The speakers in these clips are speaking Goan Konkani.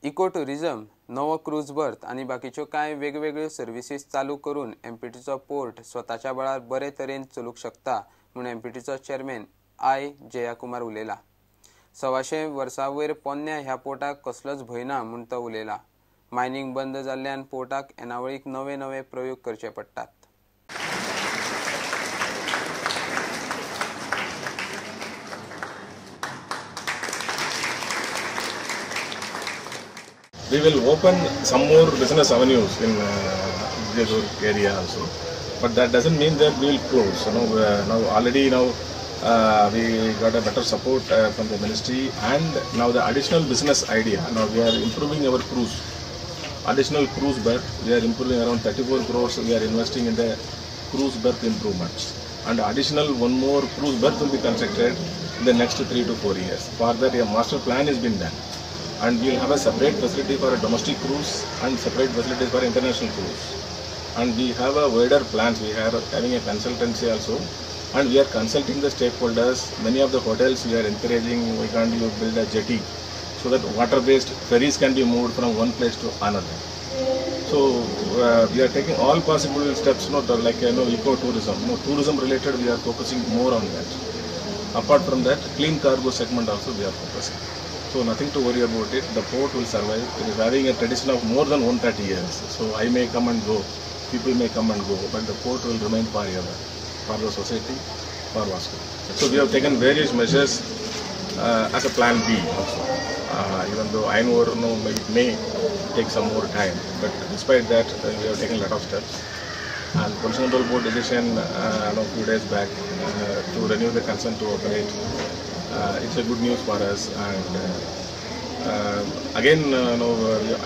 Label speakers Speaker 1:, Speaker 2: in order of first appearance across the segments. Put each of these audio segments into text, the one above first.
Speaker 1: इको टुरिझम, नवो क्रूज बर्थ आनी बाकीच्यो कांय वेगवेगळ्यो सर्विसीस चालू करून एमपीटीचो पोर्ट स्वताच्या बळार बरे तरेन चलूंक शकता म्हूण एमपीटीचो चेअरमॅन I Jayakumar उलयला. 125 वर्सां वयर पोन्न्या ह्या पोर्टाक कसलोच भंय ना म्हूण तो उलयला. मायनिंग बंद जाल्ल्यान पोर्टाक येणावळीक नवे नवे प्रयोग करचे पडटात.
Speaker 2: We will open some more business avenues in Vijaydurg area also, but that doesn't mean that we will close. You know, now already now we got a better support from the ministry, and now the additional business idea. Now we are improving our cruise, additional cruise berth. We are improving around 34 crores. We are investing in the cruise berth improvements, and additional one more cruise berth will be constructed in the next 3 to 4 years. For that, a master plan has been done. And we will have a separate facility for a domestic cruise and separate facilities for international cruise. And we have a wider plans. We are having a consultancy also, and we are consulting the stakeholders. Many of the hotels we are encouraging, we can't you build a jetty so that water-based ferries can be moved from one place to another. So we are taking all possible steps, you know, like you know, eco-tourism, you know, tourism related we are focusing more on that. Apart from that, clean cargo segment also we are focusing. So nothing to worry about it. The port will survive. It is having a tradition of more than 130 years. So I may come and go, people may come and go, but the port will remain forever for the society, for Vasco. So we have taken various measures as a plan B also. Even though iron ore, no, it may take some more time, but despite that, we have taken a lot of steps. And Pollution Control Board decision a few days back to renew the consent to operate. It's a good news for us, and again, you know,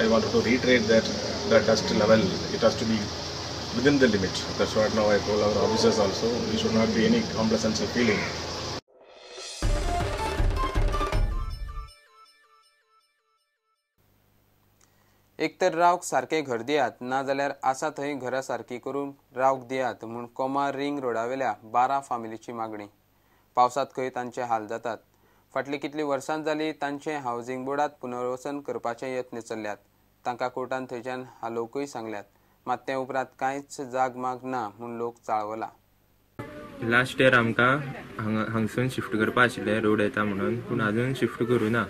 Speaker 2: I wanted to reiterate that the dust level, it has to be within the limit. That's what now I told our officers also. We should not be any complacency feeling.
Speaker 1: एक तर रावक सारकें घर दियात, ना जाल्यार आसा थंय घरां सारकी करून रावक दियात म्हूण कोमा रिंग रोडावेल्या 12 फामिलीची मागणी. पावसांत खंय तांचे हाल जातात. फाटलीं कितलीं वर्सां जालीं तांचें हावजिंग बोर्डांत पुनर्वसन करपाचे यत्न चल्ल्यात. तांकां कोर्टान थंयच्यान हालोवंकूय सांगल्यात, मात ते उपरांत कांयच जागमाग ना म्हूण लोक चाळवला.
Speaker 3: लास्ट इयर आमकां हांगसून शिफ्ट करपा आशिल्लें, रोड येता म्हणून, पूण आजून शिफ्ट करूं ना.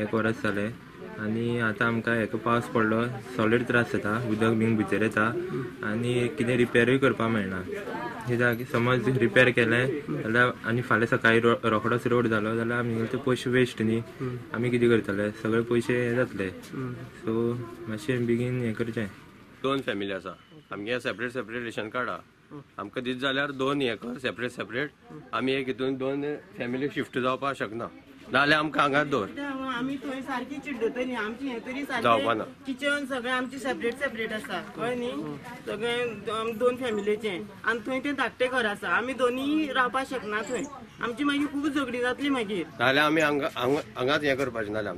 Speaker 3: एक वरस जालें आनी आतां आमकां हेका पावस पडलो सॉलीड त्रास जाता, उदक बीन भितर येता आनी कितें रिपेरूय करपाक मेळना. कित्याक समज रिपेर केलें जाल्यार आनी फाल्यां सकाळीं रोखडोच रोड जालो जाल्यार आमगेले ते पयशे वेस्ट न्ही, आमी कितें करतले, सगळे पयशे हे जातले. सो मातशें बेगीन हें करचें.
Speaker 4: दोन फॅमिली आसा आमगे, सेपरेट सेपरेट रेशन कार्ड आमकां दीत जाल्यार दोन हें कर सेपरेट सेपरेट, आमी एक हितून दोन फॅमिली शिफ्ट जावपाक शकना, नाल्यार आमकां हांगाच दवर.
Speaker 5: आमी थंय सारकी चिड्डतली, आमची हें तरी सारकें किचन सगळें आमचें सेपरेट सेपरेट आसा, कळ्ळें न्ही, सगळें दोन फॅमिलीचें, आनी थंय तें धाकटें घर आसा, आमी दोनी रावपाक शकना थंय, आमची मागीर खूब झगडी जातली मागीर.
Speaker 4: नाल्यार आमी हांगाच हें करपाचें, नाल्यार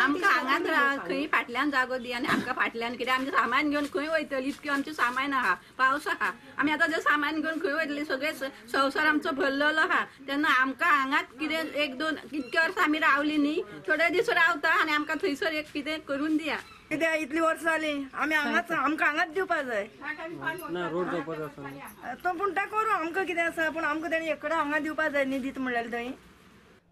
Speaker 6: आमकां हांगाच खंय फाटल्यान जागो दी आनी आमकां फाटल्यान कित्याक आमचें सामान घेवन खंय वयतली, इतकें आमचें सामान आहा, पावस आहा, आमी आतां जें सामान घेवन खंय वयतली, सगळें संवसार आमचो भरलेलो आहा, तेन्ना आमकां हांगाच कितें एक दोन कितके वर्सां आमी रावली न्ही, थोडे दीस रावता आनी आमकां थंयसर एक कितें करून दिया.
Speaker 7: कित्याक इतली वर्सां जालीं आमी हांगाच, आमकां हांगाच दिवपा जाय तो, पूण तें करूं आमकां कितें आसा, पूण आमकां तेणी एकडे हांगा दिवपा जाय न्ही, दीत म्हणल्यार थंय.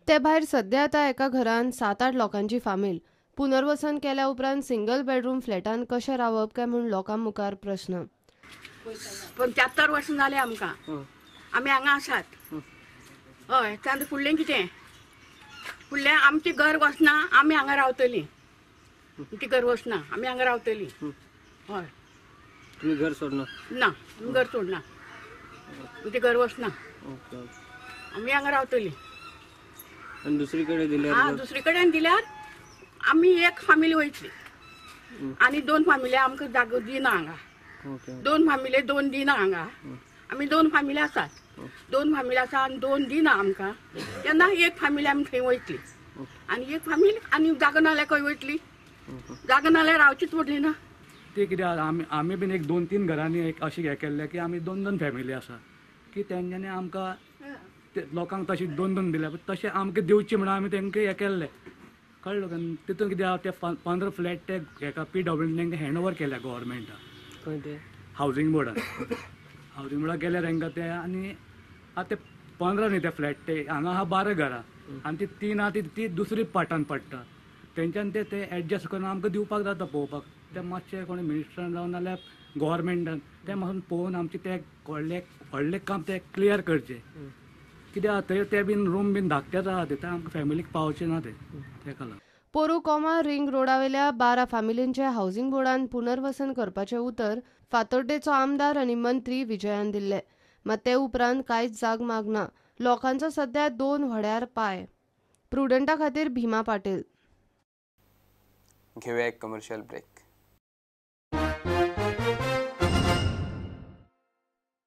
Speaker 8: ते भायर सध्या आतां एका घरान 7-8 लोकांची फामील पुनर्वसन केल्या उपरांत सिंगल बेडरूम फ्लॅटान कशें रावप काय म्हूण लोकां मुखार प्रश्न.
Speaker 9: 75 वर्सां जालीं आमकां, आमी हांगा आसात. हय, तांकां फुडलें कितें, फुडलें आमचें घर वचना, आमी हांगा रावतलीं, आमचें घर वचना, आमी हांगा रावतलीं. हय,
Speaker 10: तुमी घर सोडना?
Speaker 9: ना, आमी घर सोडना, आमचें घर वचना, आमी हांगा रावतलीं.
Speaker 10: आनी दुसरी कडेन दिल्यार?
Speaker 9: आं, दुसरी कडेन दिल्यार आमी एक फामिली वयतली आनी दोन फामिली आमकां जागो दिना हांगा, दोन फामिली दोन दिना हांगा, आमी दोन फामिली आसात, दोन फामिली आसा आनी दोन दिना आमकां, तेन्ना एक फामिली आमी थंय वयतली आनी एक फामिली आनी जागो नाल्यार खंय वयतली, जागो नाल्यार रावचीच पडली ना.
Speaker 11: ते कितें आमी बीन एक 2-3 घरांनी एक अशें हें केल्लें की आमी 2-2 फॅमिली आसा की तेंच्यांनी आमकां लोकांक तशी 2-2 दिल्या, तशें आमकां दिवची म्हणून आमी तेंकां हें केल्लें. कळ्ळें तुका. तितून कितें आहा ते 15 फ्लॅट ते हेका PWD तांकां हँड ओवर केल्या गोवोरमेंटान.
Speaker 10: खंय ते?
Speaker 11: हावजींग बोर्डान. हावजींग बोर्डाक गेल्या तांकां ते. आनी आतां ते 15 न्ही ते फ्लॅट, ते हांगा आहा 12 घरां आनी ती 3 आहा ती दुसरी पाटान पडटा. तेंच्यान ते ते एडजस्ट करून आमकां दिवपाक जाता पळोवपाक. ते मातशें कोणी मिनिस्टरान जावं नाल्यार गोवोरमेंटान ते मातशें पळोवन आमचें ते व्हडलें व्हडलें काम ते क्लियर करचें. कित्याक थंय ते बीन रूम बीन धाकटेच आहा ते आमकां फॅमिलीक पावचें ना ते तेका लागून.
Speaker 8: पोरू कोमा रिंग रोडावेल्या 12 फामिलींचे हावजींग बोर्डान पुनर्वसन करपाचें उतर फातोड्डेचो आमदार आनी मंत्री विजयान दिल्ले. मात ते उपरांत कांयच जाग माग ना. लोकांचो सध्या 2 व्हड्यार पांय. प्रुडंटा खातीर भीमा पाटील.
Speaker 1: घेवया एक कमर्शियल ब्रेक.